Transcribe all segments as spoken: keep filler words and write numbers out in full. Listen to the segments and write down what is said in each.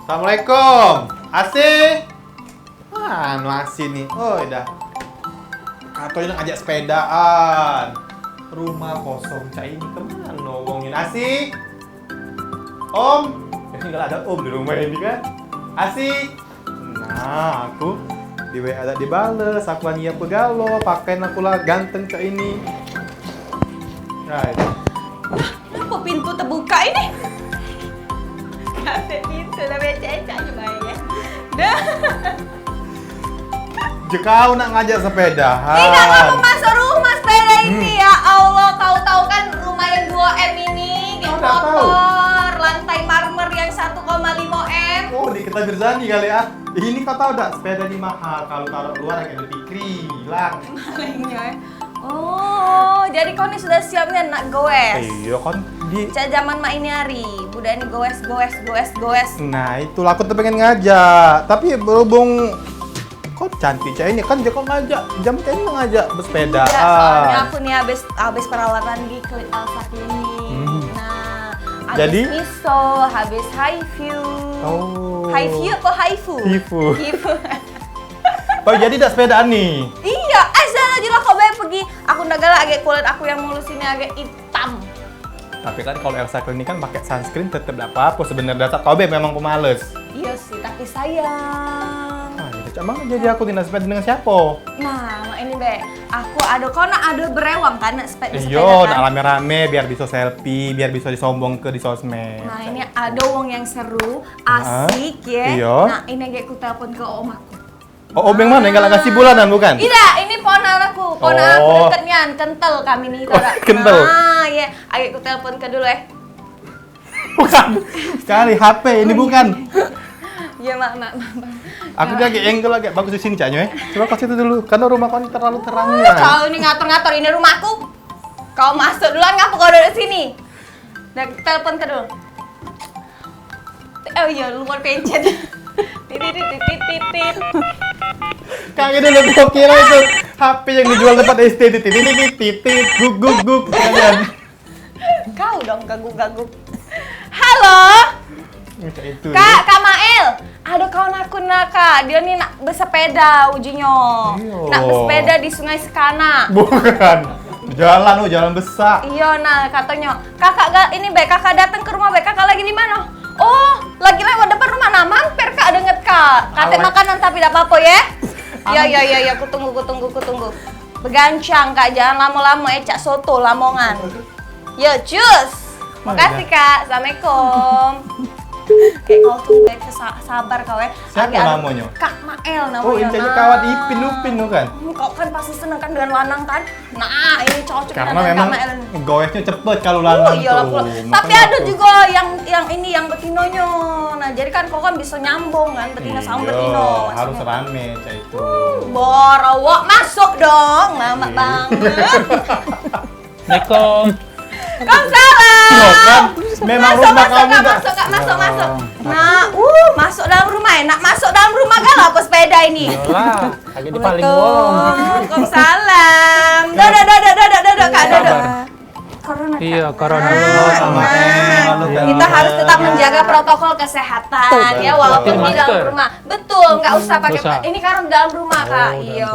Assalamualaikum. Asi? Anu Asi ni. Oi dah. Katonyo nak ngajak sepedaan. Rumah kosong cak ini kemano wong ni? Asi? Om? Biasonyo galak ado om di rumah ini kan. Asi? Nah, aku di W A dak dibales, aku ani apo galo, pakaian aku lah ganteng cak ini. Right. Ngapo pintu tebuka ini? Kasek pintu lah, becek-becek aja bae ya. Dah. Je kau nak ngajak sepeda. Ini dak ngapo masuk rumah sepeda ini, ya Allah. Kau tahu kan lumayan dua M ini, geng motor, lantai marmer yang satu koma lima M. Oh, di kita Mirzani kali ah. Ini kau tahu dak, sepeda ni mahal, kalau taruh luar agak lebih kering, hilang. Malingnya, eh. Oh, jadi kau ni sudah siap ni nak goes? Iyo kan, di cak zaman mak ini hari, budak ni goes, goes, goes, goes. Nah, itulah aku tuh pengen ngajak, tapi berhubung kau cantik cak ini kan, je kau ngajak, jam cak ini ngajak bersepeda. Iya, soalnya aku ni habis habis perawatan di kli- Alsa Clinic. Hmm. Nah, habis jadi? Miso, habis high view. Oh. High view apa high view? Hifu. Hifu. Oh, jadi dak sepedaan ni? Iya, asal aja lah kau bae pergi. Aku ndak galak agak kulit aku yang mulus ini agak hitam. Tapi kan kalau Elsa Clinic kan pakai sunscreen tetep dak apa-apa sebenarnya, dasar kau be memang pemales. Iya sih, tapi sayang. Ah, ya, cak mana jadi aku tidak sepeda dengan siapa? Nah, mak ini be, aku ada kau nak ada berewang kan nak sepeda. Iyo, nak rame-rame biar bisa selfie, biar bisa disombong ke di sosmed. Nah, ini ada wong yang seru, asik ya. Iyo. Nah, ini agak ku telepon ke om aku. Oh, Obeng mana yang galak kasih bulanan, bukan? Tidak, ini ponan aku, ponan aku deket nian, kental kami ni, tau dak? Kental. Ah, ya. Ayo, ku telepon ke dulu, eh. Bukan. Sekali H P ini bukan. Ya, mak, mak, mak, mak. Aku dia agak angle agak bagus di sini, caknya, eh. Coba kau situ dulu, karena rumah kau ini terlalu terang. Kau ini ngatur-ngatur, ini rumahku. Kau masuk duluan, ngapa kau duduk sini? Dah, telepon ke dulu. Oh iya, lupa pencet. Titit, titit, titit, titit. Kagak dulu, gua kira itu H P yang dijual tempat S T, titit, titit, titit, titit, guk, guk, guk, ya kan? Kau dong gaguk-gaguk. Halo? Minta itu, Kak, ya? Kak Mael. Ada kawan aku nah, Kak. Dia ni nak bersepeda ujinyo. Iyo. Nak bersepeda di Sungai Sekana. Bukan. Jalan, oh, jalan besak. Iyo, nah, katonyo. Kakak ga, ini be, kakak datang ke rumah be, kakak lagi di mano? Oh, lagi lewat depan rumah, nah, mampir kak, denget kak. Kate makanan tapi dak apo-apo ye. Yo, yo, yo, yo, ku tunggu, ku tunggu, ku tunggu. Begancang kak, jangan lamo-lamo ye, cak soto Lamongan. Yo, cus. Makasih kak, assalamualaikum. Kayak kau tuh be, sabar kau ye. Siapa namonyo? Kak Mael namonyo. Oh, ini jadi kawan Ipin Upin tuh kan? Hmm, kau kan pasti seneng kan dengan lanang kan? Nah, ini cocok. Karena memang goesnya cepet kalau lanang tuh. Tapi ada juga yang yang ini yang betinonyo. Nah, jadi kan kau kan bisa nyambung kan betina sama betino. Harus rame cak itu. Barawak masuk dong, lama banget. Assalamualaikum. Waalaikumsalam. Memang masuk, rumah masuk, kami kak, masuk, kak, masuk, masuk. Nah, uh, masuk dalam rumah, enak masuk dalam rumah galo apa sepeda ini? Lah. Lagi di paling wong. Waalaikumsalam. Duduk, duduk, duduk, duduk, Kak, duduk. Corona, Kak. Iya, corona. Nah, kita harus tetap menjaga protokol kesehatan, ya, walaupun di dalam rumah. Betul, nggak usah pakai. Ini karena dalam rumah, Kak. Iya.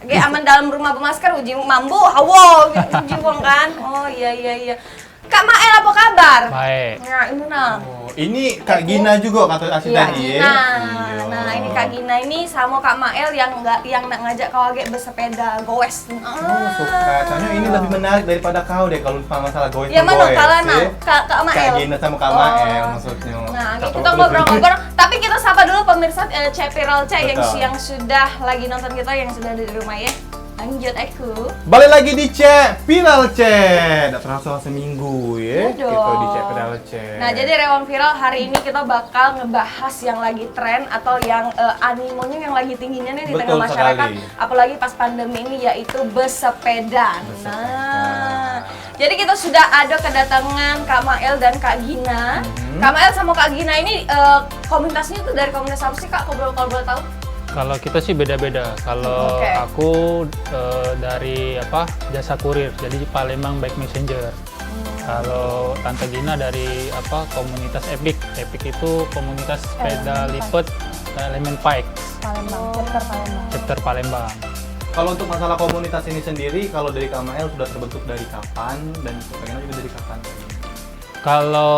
Oke, aman dalam rumah bermasker, uji mambu, hawa, uji wong kan. Oh, iya, iya, iya. Kak Mael, apa kabar? Baik. Nah, ini nah. Oh, ini Kak Gina juga kata Asin tadi, Gina. Iya. Nah, ini Kak Gina ini sama Kak Mael yang nggak, yang nak ngajak kau agak bersepeda goes. Oh, suka. Soalnya ini lebih menarik daripada kau deh kalau masalah goes. Ya, mana kalah nah? Kak, Kak Mael. Kak Gina sama Kak Mael maksudnya. Nah, kita ngobrol-ngobrol. Tapi kita sapa dulu pemirsa eh, Cek Viral Cek yang, yang sudah lagi nonton kita, yang sudah ada di rumah ya. Lanjut aku. Balik lagi di Cek Viral Cek. Dak terasa seminggu ya. Iya dong. Kita di Cek Viral Cek. Nah, jadi Rewang Viral hari ini kita bakal ngebahas yang lagi tren atau yang eh, animonya yang lagi tingginya nih di tengah masyarakat. Betul sekali. Apalagi pas pandemi ini yaitu bersepeda. Bersepeda. Nah, jadi kita sudah ada kedatangan Kak Mael dan Kak Gina. Hmm. Kak Mael sama Kak Gina ini eh, komunitasnya tuh dari komunitas apa sih Kak? Kalau boleh, kalau boleh tahu? Kalau kita sih beda-beda. Kalau aku eh, dari apa jasa kurir, jadi Palembang Bike Messenger. Hmm. Kalau Tante Gina dari apa, komunitas Epic. Epic itu komunitas sepeda Elemen lipat Elemen Bike Palembang, chapter Palembang. Chapter Palembang. Kalau untuk masalah komunitas ini sendiri, kalau dari Kak Mael sudah terbentuk dari kapan dan Kak Gina juga dari kapan? Kalau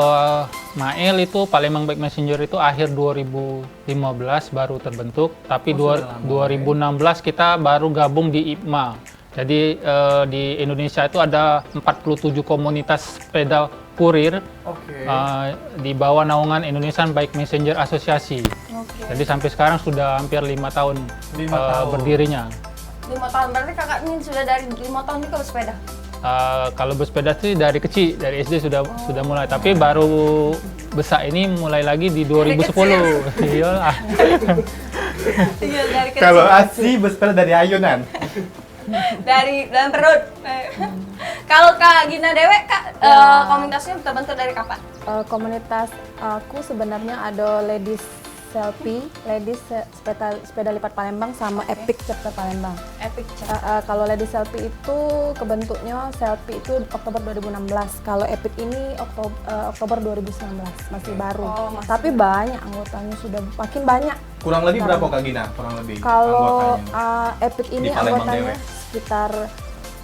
Mael itu Palembang Bike Messenger itu akhir dua ribu lima belas baru terbentuk, tapi Oh, dua, sudah lama, ya. dua ribu enam belas kita baru gabung di IPMA. Jadi, eh, di Indonesia itu ada empat puluh tujuh komunitas sepeda kurir, Oke. eh, di bawah naungan Indonesian Bike Messenger Association. Oke. Jadi sampai sekarang sudah hampir lima tahun, Lima eh, tahun. berdirinya. Lima tahun, berarti kakak ini sudah dari lima tahun juga bersepeda? Eh, kalau bersepeda sih dari kecil, dari S D sudah, Oh. sudah mulai. Tapi baru besar ini mulai lagi di Dari kecil. dua ribu sepuluh. Iyalah. Iya, dari kecil. Kalau Asi bersepeda dari ayunan. Dari dalam perut. Kalau Kak Gina dewek, Kak, Ya. eh, komunitasnya terbentuk dari kapan? Eh, komunitas aku sebenarnya ada Ladies Selfie, Ladies Se-, sepeda, sepeda lipat Palembang sama Oke. Epic Chapter Palembang. Epic Chapter. Eh, eh, kalau Ladies Selfie itu kebentuknya Selfie itu Oktober dua ribu enam belas. Kalau Epic ini Oktob-, eh, Oktober dua ribu sembilan belas, masih Oke. baru. Oh, masih Tapi baru. banyak anggotanya sudah, makin banyak Kurang lebih sekarang. berapa, Kak Gina? Kurang lebih Kalau, anggotanya? eh, Epic ini Di Palembang anggotanya dewek? sekitar,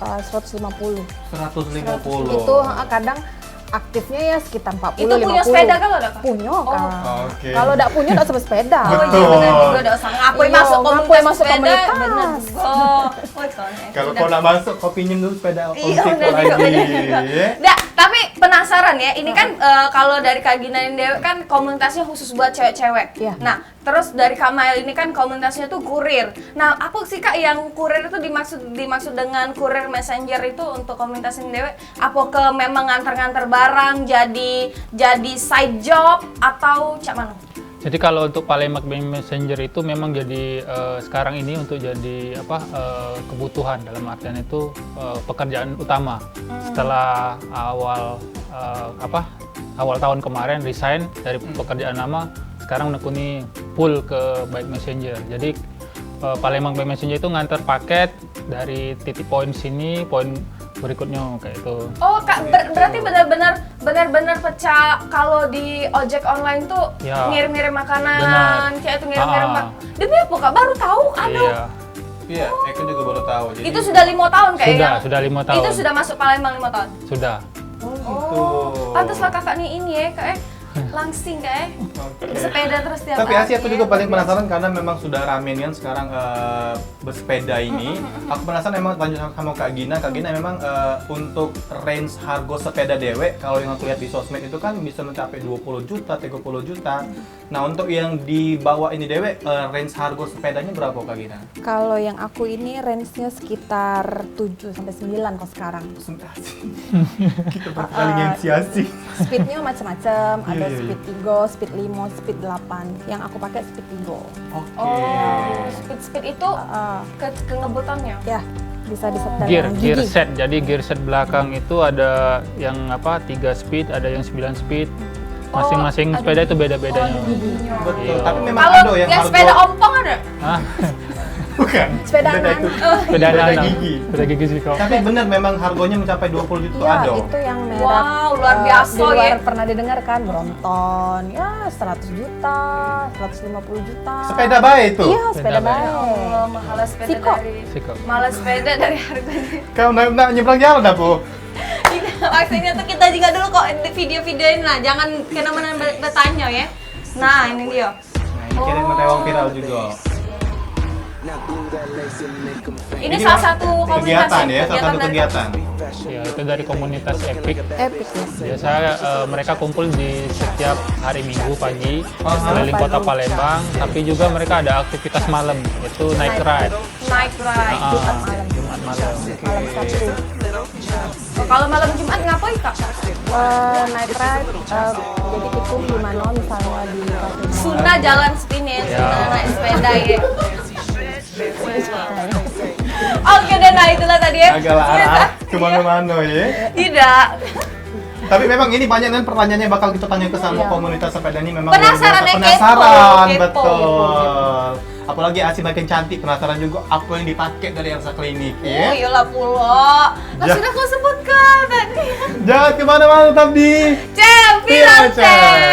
eh, seratus lima puluh. Seratus lima puluh. Seratus. Itu, eh, kadang aktifnya ya sekitar empat puluh, Itu punya lima puluh. sepeda kalau dak, Kak? Punya, Oh. Kak. Oke. Kalau dak punya, dak sampai sepeda. Oh, iya, Betul. benar juga, dak usah. Ngapoi Iya, masuk ngapoi komunitas masuk sepeda, komunitas? benar juga. Woi, konek. Kalau Udah. kau nak masuk, kau pinjam dulu sepeda Iya, Om Tiko benar juga, lagi. benar juga. Dak, tapi penasaran ya, ini kan, eh, kalau dari Kak Gina ini dewek kan komunitasnya khusus buat cewek-cewek. Iya. Nah, terus dari Kak Mael ini kan komunitasnya tuh kurir. Nah, apa sih, Kak, yang kurir itu dimaksud, dimaksud dengan kurir messenger itu untuk komunitas ini dewek? Apa ke memang nganter-nganter barang jadi, jadi side job atau cak mana? Jadi kalau untuk Palembang Messenger itu memang jadi, eh, sekarang ini untuk jadi apa, eh, kebutuhan, dalam artian itu, eh, pekerjaan utama. Hmm. Setelah awal, eh, apa, awal tahun kemarin resign dari Hmm. pekerjaan lama, sekarang nekuni full ke Bike Messenger. Jadi, eh, Palembang Bike Messenger itu nganter paket dari titik poin sini, poin berikutnya, kayak itu. Oh, Kak, ber-, berarti benar-benar, benar-benar pecah kalau di ojek online tuh Ya. ngirim-ngirim makanan, Benar. kayak itu ngirim-ngirim Ah. mak-, demi apa, Kak? Baru tahu ada. Iya. Iya, aku juga baru tahu. Jadi Itu sudah lima tahun, Kak, Sudah, ya? sudah lima tahun. Itu sudah masuk Palembang lima tahun? Sudah. Oh, gitu. Oh, pantaslah kakak nih ini ya, Kak, eh. Langsing, Kak, eh. Oke. Bersepeda terus tiap Tapi hari, Asi, aku ya, juga paling luar biasa. penasaran karena memang sudah rame nian sekarang, eh, bersepeda ini. Mm, mm, mm, mm. Aku penasaran emang lanjut sama, sama Kak Gina. Kak Gina, memang, eh, untuk range harga sepeda dewek, kalau yang aku lihat di sosmed itu kan bisa mencapai dua puluh juta, tiga puluh juta. Nah, untuk yang di bawah ini dewek, eh, range harga sepedanya berapa, Kak Gina? Kalau yang aku ini range-nya sekitar tujuh sampai sembilan kok sekarang. Sebentar sih. Kita berpaling Ah, ah. Speed-nya macam-macam, Iya, ada iya, iya. speed tiga, speed lima, speed delapan. Yang aku pakai speed tiga. Oke. Oh, speed-speed itu Ah, ah. ke, ke ngebutannya? Ya, bisa disetel Gear, dengan gear gigi. set. Jadi gear set belakang itu ada yang apa, tiga speed, ada yang sembilan speed. Masing-masing Oh, sepeda ada. itu beda-bedanya. Oh, ada giginya. Betul. Iya. Tapi memang Kalau ada yang yang harga sepeda ompong ada? Hah? Bukan. Sepeda Beda itu. Sepeda Beda anak. gigi. Sepeda gigi sih kok. Tapi bener memang harganya mencapai dua puluh juta Ya, ada. itu yang merek, Wow, luar eh, biasa, di luar ya. pernah didengar kan, Brompton. Ya, seratus juta, seratus lima puluh juta. Sepeda baik itu. Iya, sepeda Sepeda baik. baik. Ya Allah, mahalah sepeda Siko. dari Siko. mahalah sepeda dari harganya. Kau nak, nak nyebrang jalan apa? Ini maksudnya tuh kita juga dulu kok di video-videoin lah, jangan kena mana ber-, bertanya ya. Nah, ini dia. Nah, ini kira kena tewang viral juga. Ini Ini salah satu komunitas Kegiatan ya, ya, salah satu kegiatan dari kegiatan. Ya, itu dari komunitas Epic. Epic, ya. Biasa, eh, mereka kumpul di setiap hari Minggu pagi Aha. keliling kota Palembang, tapi juga mereka ada aktivitas malam, yaitu night ride. Night ride. Ah, Jumat malam. Jumat malam. Malam Sabtu. Oh, kalau malam Jumat ngapain, Kak? Eh, night ride, eh, jadi tikung di mana misalnya di kafe. Sunnah jalan sepine, Ya. sunnah naik sepeda ya. Oke deh, nah itulah tadi ya. Agak lah Cerita. arah kemana-mana ya. Tidak. Tapi memang ini banyak kan pertanyaannya bakal kita tanya ke sama Iya. komunitas sepeda ini memang Penasaran luar biasa. ya, Penasaran, kepo, kepo. betul. Apalagi Asi makin cantik, penasaran juga apa yang dipakai dari Elsa Klinik, Oh, ya? Iyalah pula. Lah Ya. Sudah kau sebutkan tadi. Jangan kemana-mana, tetap di Champion Champion Chat.